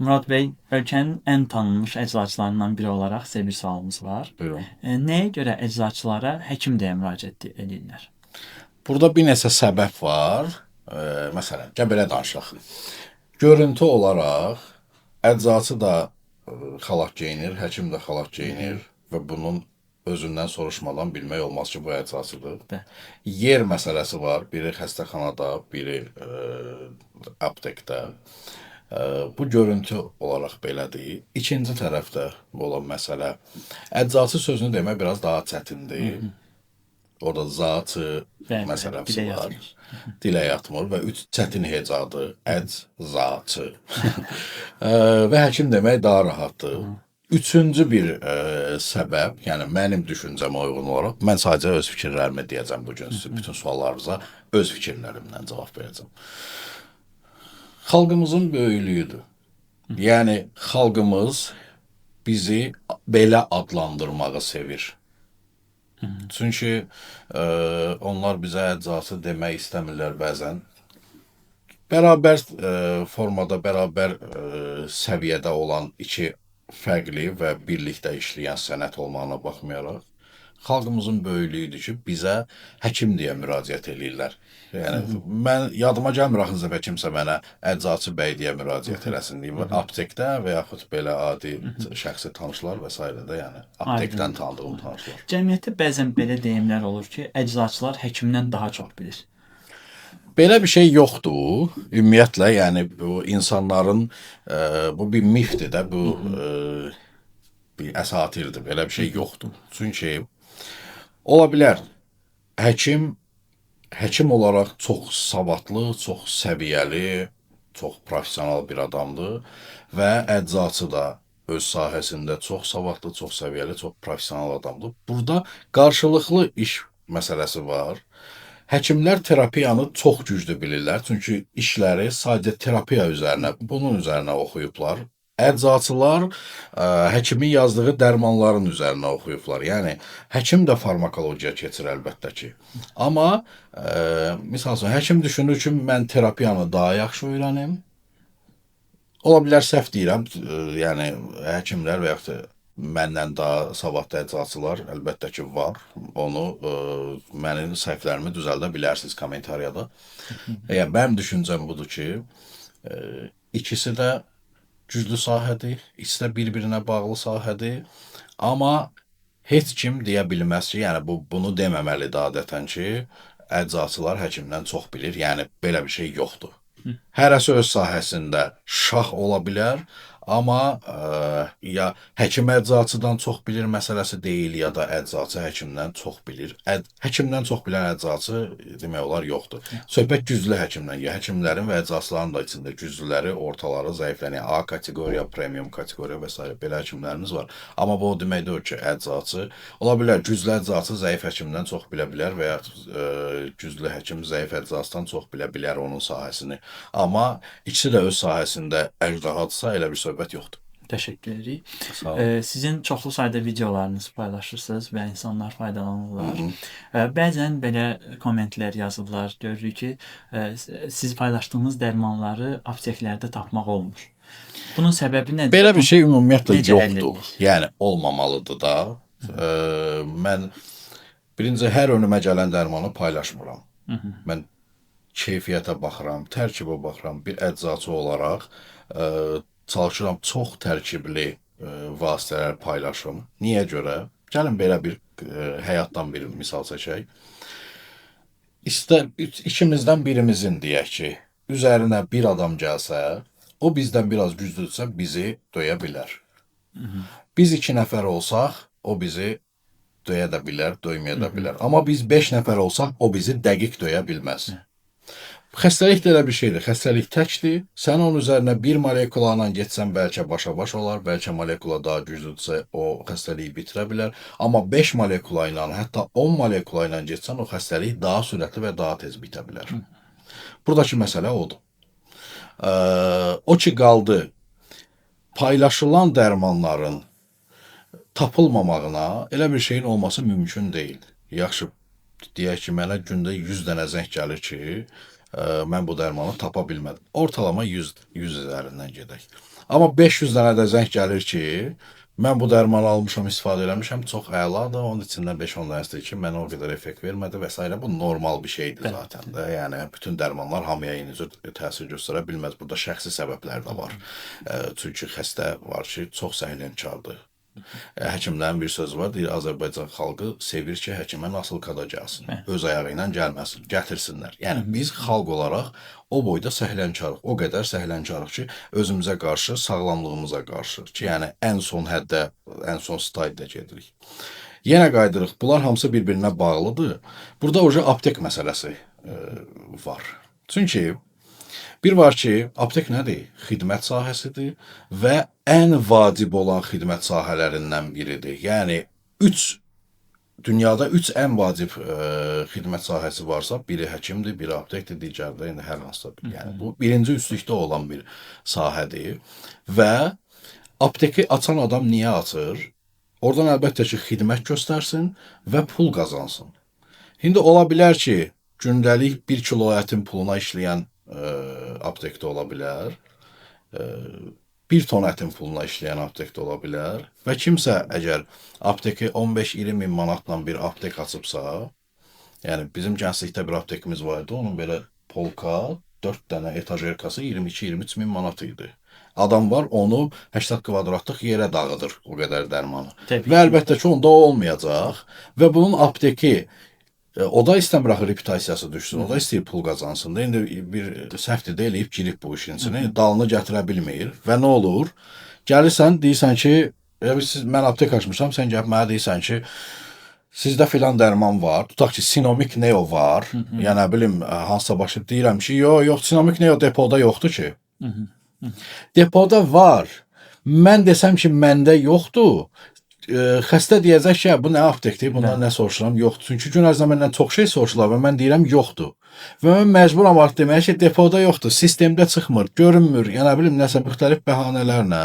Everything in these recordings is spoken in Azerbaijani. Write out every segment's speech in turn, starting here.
Murad bəy, ölkənin ən tanınmış eczacılarından biri olaraq sizə bir sualımız var. Buyurun. Nəyə görə eczacılara həkim deyə müraciət edirlər? Burada bir neçə səbəb var. Məsələn, gəl belə danışaq. Görüntü olaraq eczacı da xalat geyinir, həkim də xalat geyinir və bunun özündən soruşmadan bilmək olmaz ki, bu eczacıdır. Bəli. Yer məsələsi var. Biri xəstəxanada, biri aptekdə. Bu görüntü olaraq belədir. İkinci tərəfdə olan məsələ, eczacı sözünü demək biraz daha çətindir. Orada zaçı məsələsi dilə var. yatmır. Dilə yatmır və üç çətin hecadır. Eczacı. Və həkim demək daha rahatdır. Üçüncü bir səbəb, yəni mənim düşüncəmə uyğun olaraq, mən sadəcə öz fikirlərimi deyəcəm bu gün sizin bütün suallarınıza öz fikirlərimdən cavab verəcəm. Xalqımızın böyüklüyüdür. Yəni xalqımız bizi belə adlandırmağı sevir. Çünki onlar bizə eczacı demək istəmirlər bəzən. Bərabər formada, bərabər səviyyədə olan iki fərqli və birlikdə işləyən sənət olmağına baxmayaraq, xalqımızın böyüklüyüdür ki, bizə həkim deyə müraciət eləyirlər. Yəni mən yadıma gəlmir axırıncı dəfə kimsə mənə eczacı bəy deyə müraciət eləsin deyim. Aptekdə və yaxud belə adi şəxsi tanışlar və s. də, yəni aptekdən tanıdığım tanışlar. Cəmiyyətdə bəzən belə deyimlər olur ki, eczacılar həkimdən daha çox bilir. Belə bir şey yoxdur. Ümumiyyətlə, yəni bu insanların bu bir mifdir də, bu bir əsatirdir. Belə bir şey yoxdur. Çünki ola bilər həkim olaraq çox savadlı, çox səviyyəli, çox professional bir adamdır və eczacı da öz sahəsində çox savadlı, çox səviyyəli, çox professional adamdır. Burada qarşılıqlı iş məsələsi var. Həkimlər terapiyanı çox güclü bilirlər, çünki işləri sadəcə terapiya üzərinə, bunun üzərinə oxuyublar. Eczacılar həkimin yazdığı dərmanların üzərinə oxuyublar. Yəni həkim də farmakologiya keçir əlbəttə ki. Amma misal üçün həkim düşünür ki, mən terapiyanı daha yaxşı öyrənim. Ola bilər səhv deyirəm, yəni həkimlər və yaxud da məndən daha savadlı eczacılar əlbəttə ki var. Onu mənim səhvlərimi düzəldə bilərsiniz kommentariyada. Yəni mənim düşüncəm budur ki, ikisi də güclü sahədir, ikisi də bir-birinə bağlı sahədir. Amma heç kim deyə bilməz ki, yəni bunu deməməlidir adətən ki, eczacılar həkimdən çox bilir. Yəni belə bir şey yoxdur. Hərəsi öz sahəsində şah ola bilər, amma ya həkim eczacıdan çox bilir məsələsi deyil, ya da eczacı həkimdən çox bilir. Həkimdən çox bilən eczacı demək olar yoxdur. Söhbət güclü həkimdən, ya həkimlərin və eczacıların da içində güclüləri, ortaları, zəifləri, yəni A kateqoriya, premium kateqoriya və s. belə həkimlərimiz var. Amma bu o demək deyil ki, eczacı ola bilər, güclü eczacı zəif həkimdən çox bilə bilər və ya güclü həkim zəif eczacıdan çox bilə bilər onun sahəsini. Amma ikisi də öz sahəsində əjdahadırsa, elə bir söhbət yoxdur. Təşəkkür edirik. Sağ olun. Sizin çoxlu sayda videolarınızı paylaşırsınız və insanlar faydalanırlar. Bəzən belə kommentlər yazırlar. Görürük ki, siz paylaşdığınız dərmanları apteklərdə tapmaq olmur. Bunun səbəbi nədir? Belə bir şey ümumiyyətlə Necə həll yoxdur. edilir? Yəni olmamalıdır da. Mən birinci hər önümə gələn dərmanı paylaşmıram. Mən keyfiyyətə baxıram, tərkibə baxıram. Bir eczacı olaraq çalışıram çox tərkibli vasitələr paylaşım. Niyə görə? Gəlin belə bir həyatdan bir misal çəkək. İkimizdən birimizin deyək ki, üzərinə bir adam gəlsə, o bizdən biraz güclüdürsə bizi döyə bilər. Biz iki nəfər olsaq, o bizi döyə də bilər, döyməyə də bilər. Amma biz 5 nəfər olsaq, o bizi dəqiq döyə bilməz. Xəstəlik də elə bir şeydir. Xəstəlik təkdir. Sən onun üzərinə bir molekula ilə getsən bəlkə başa-baş olar, bəlkə molekula daha güclüdürsə o xəstəliyi bitirə bilər. Amma 5 molekula ilə, hətta 10 molekula ilə getsən o xəstəlik daha sürətli və daha tez bitə bilər. Buradakı məsələ odur. O ki qaldı paylaşılan dərmanların tapılmamağına elə bir şeyin olması mümkün deyil. Yaxşı, deyək ki, mənə gündə 100 dənə zəng gəlir ki, mən bu dərmanı tapa bilmədim. Ortalama 100 üzərindən gedək. Amma 500 dənə də zəng gəlir ki, mən bu dərmanı almışam, istifadə eləmişəm, çox əladır. Onun içindən 5-10 dənəsi deyir ki, mənə o qədər effekt vermədi və s. Bu normal bir şeydir zaten də. Yəni bütün dərmanlar hamıya eyni cür təsir göstərə bilməz. Burada şəxsi səbəblər də var. Çünki xəstə var ki, çox səhlənkardır. Həkimlərin bir sözü var, deyir Azərbaycan xalqı sevir ki, həkimə nasılkada gəlsin, öz ayağı ilə gəlməsin, gətirsinlər. Yəni biz xalq olaraq o boyda səhlənkarıq, o qədər səhlənkarıq ki, özümüzə qarşı, sağlamlığımıza qarşı ki, yəni ən son həddə, ən son stadiyada gedirik. Yenə qayıdırıq, bunlar hamısı bir-birinə bağlıdır. Burada oje aptek məsələsi var. Çünki bir var ki, aptek nədir? Xidmət sahəsidir və ən vacib olan xidmət sahələrindən biridir. Yəni dünyada 3 ən vacib xidmət sahəsi varsa, biri həkimdir, biri aptekdir, digəri də indi hər hansısa bir. Yəni bu birinci üçlükdə olan bir sahədir və apteki açan adam niyə açır? Oradan əlbəttə ki, xidmət göstərsin və pul qazansın. İndi ola bilər ki, gündəlik 1 kilo ətin puluna işləyən aptekdə ola bilər, 1 ton ətin puluna işləyən aptekdə ola bilər və kimsə əgər apteki 15-20 min manatla bir aptek açıbsa, yəni bizim gənclikdə bir aptekimiz var idi, onun belə polka, 4 dənə etajerkası 22-23 min manat idi. Adam var, onu 80 kvadratlıq yerə dağıdır o qədər dərmanı. Təbii və əlbəttə ki, onda o olmayacaq və bunun apteki o da istəmir axı reputasiyası düşsün, o da istəyir pul qazansın da. İndi bir səhv də eləyib girib bu işin içinə, dalını gətirə bilmir və nə olur? Gəlirsən, deyirsən ki, siz, mən aptek açmışam, sən gəlib mənə deyirsən ki, sizdə filan dərman var, tutaq ki, Sinomik Neo var, ya nə bilim, hansısa başlayıb deyirəm ki, yox, yox, Sinomik Neo depoda yoxdur ki. Depoda var. Mən desəm ki, məndə yoxdur, xəstə deyəcək ki, bu nə aptekdir, bundan nə soruşuram, yoxdur. Çünki gün ərzində məndən çox şey soruşurlar və mən deyirəm, yoxdur. Və mən məcburam artıq deməyə ki, depoda yoxdur, sistemdə çıxmır, görünmür, ya nə bilim, nəsə müxtəlif bəhanələrlə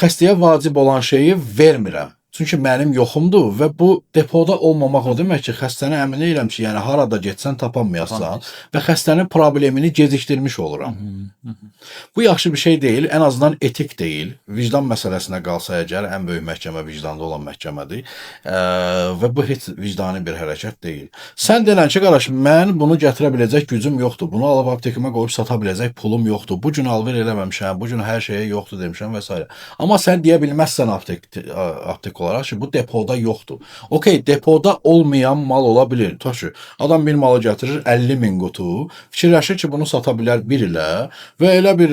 xəstəyə vacib olan şeyi vermirəm. Çünki mənim yoxumdur və bu depoda olmamaq o demək ki, xəstəni əmin edirəm ki, yəni harada getsən tapanmayasan və xəstənin problemini gecikdirmiş oluram. Bu yaxşı bir şey deyil, ən azından etik deyil. Vicdan məsələsinə qalsa əgər, ən böyük məhkəmə vicdanda olan məhkəmədir və bu heç vicdani bir hərəkət deyil. Sən denən ki, qardaş, mən bunu gətirə biləcək gücüm yoxdur, bunu alıb aptekimə qoyub sata biləcək pulum yoxdur, bu gün alver eləməmişəm, bu gün hər şeyə yoxdur demişəm və s. Amma sən deyə bilməzsən aptek olaraq ki, bu depoda yoxdur. Okey, depoda olmayan mal ola bilir. Tutaq ki, adam bir malı gətirir 50 min qutu, fikirləşir ki, bunu sata bilər bir ilə və elə bir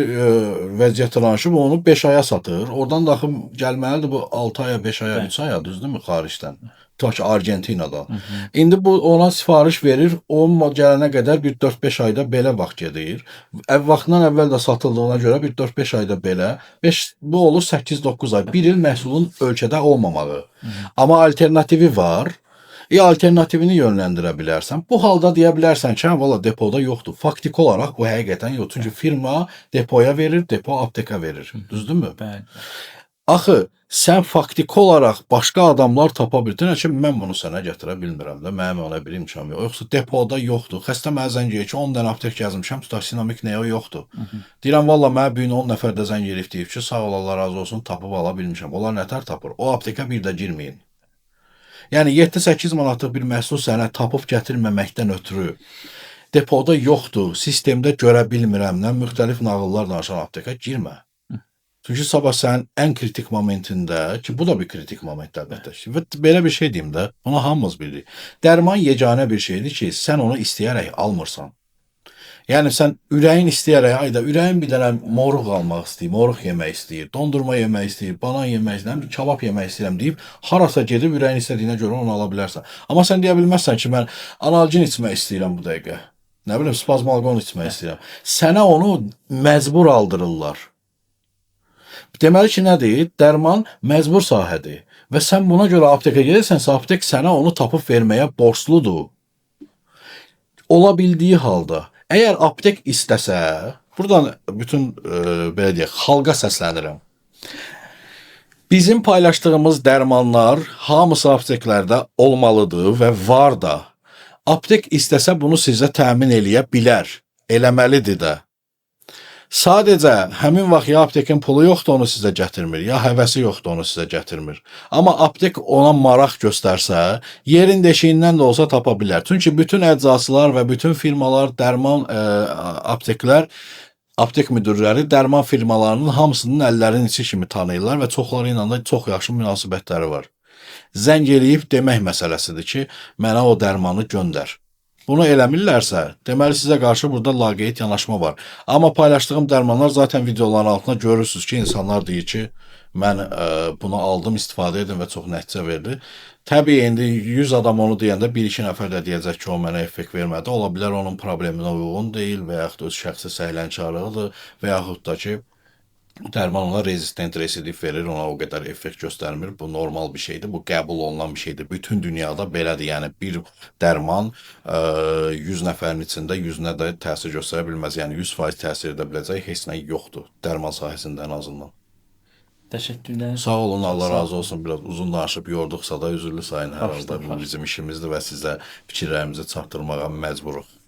vəziyyət yaranır ki, onu 5 aya satır. Oradan da axı gəlməlidir bu 6 aya, 5 aya, 3 aya, düzdürmü, xaricdən? Tutaq ki, Argentinadan. İndi bu ona sifariş verir, onun gələnə qədər bir 4-5 ayda belə vaxt gedir. Vaxtından əvvəl də satıldığına görə bir 4-5 ayda belə, 5, bu olur 8-9 ay. Bir il məhsulun ölkədə olmamağı. Amma alternativi var. Alternativini yönləndirə bilərsən. Bu halda deyə bilərsən ki, valla depoda yoxdur. Faktiki olaraq bu həqiqətən yox. Çünki firma depoya verir, depo apteka verir. Düzdürmü? Bəli. Axı, sən faktiki olaraq başqa adamlar tapa bildin ki, mən bunu sənə gətirə bilmirəm də, mənim ona bir imkanım yox. Yoxsa depoda yoxdur. Xəstə mənə zəng eləyir ki, 10 dənə aptek yazmışam, tutaq Sinomik Neo yoxdur. Deyirəm, valla mənə bu gün 10 nəfər də zəng eləyib deyib ki, sağ ol, Allah razı olsun, tapıb ala bilmişəm. Onlar nətər tapır? O aptekə bir də girməyin. Yəni 7-8 manatlıq bir məhsul sənə tapıb gətirməməkdən ötürü depoda yoxdur, sistemdə görə bilmirəmdən müxtəlif nağıllar danışan aptekə girmə. Çünki sabah sənin ən kritik momentində, ki bu da bir kritik moment əlbəttə ki, və belə bir şey deyim də, bunu hamımız bilirik. Dərman yeganə bir şeydir ki, sən onu istəyərək almırsan. Yəni sən ürəyin istəyərək, ayda ürəyin bir dənə moruq almaq istəyir, moruq yemək istəyir, dondurma yemək istəyir, banan yemək istəyirəm, kabab yemək istəyirəm deyib, harasa gedib ürəyin istədiyinə görə onu ala bilərsən. Amma sən deyə bilməzsən ki, mən analgin içmək istəyirəm bu dəqiqə. Nə bilim, spazmalgon içmək istəyirəm. Sənə onu məcbur aldırırlar. Deməli ki, nədir? Dərman məcbur sahədir. Və sən buna görə aptekə gedirsənsə, aptek sənə onu tapıb verməyə borcludur. Ola bildiyi halda, əgər aptek istəsə, buradan bütün, belə deyək, xalqa səslənirəm. Bizim paylaşdığımız dərmanlar hamısı apteklərdə olmalıdır və var da. Aptek istəsə bunu sizə təmin eləyə bilər, eləməlidir də. Sadəcə həmin vaxt ya aptekin pulu yoxdur, onu sizə gətirmir, ya həvəsi yoxdur, onu sizə gətirmir. Amma aptek ona maraq göstərsə, yerin deşiyindən də olsa tapa bilər. Çünki bütün əczaçılar və bütün firmalar, dərman apteklər, aptek müdirləri dərman firmalarının hamısının əllərinin içi kimi tanıyırlar və çoxları ilə də çox yaxşı münasibətləri var. Zəng eləyib demək məsələsidir ki, mənə o dərmanı göndər. Bunu eləmirlərsə, deməli sizə qarşı burada laqeyd yanaşma var. Amma paylaşdığım dərmanlar zaten videoların altında görürsünüz ki, insanlar deyir ki, mən bunu aldım, istifadə edim və çox nəticə verdi. Təbii indi 100 adam onu deyəndə bir-iki nəfər də deyəcək ki, o mənə effekt vermədi. Ola bilər onun probleminə uyğun deyil və yaxud öz şəxsi səhlənkarlığıdır və yaxud da ki, dərman ona rezistent residiv verir, ona o qədər effekt göstərmir. Bu normal bir şeydir, bu qəbul olunan bir şeydir. Bütün dünyada belədir. Yəni bir dərman 100 nəfərin içində 100-nə də təsir göstərə bilməz. Yəni 100% təsir edə biləcək heç nə yoxdur dərman sahəsində ən azından. Təşəkkürlər. Sağ olun, Allah Sağ razı olsun. Biraz uzun danışıb yorduqsa da üzürlü sayın hər halda. Bu Bağışlayın. bizim işimizdir və sizə fikirlərimizi çatdırmağa məcburuq.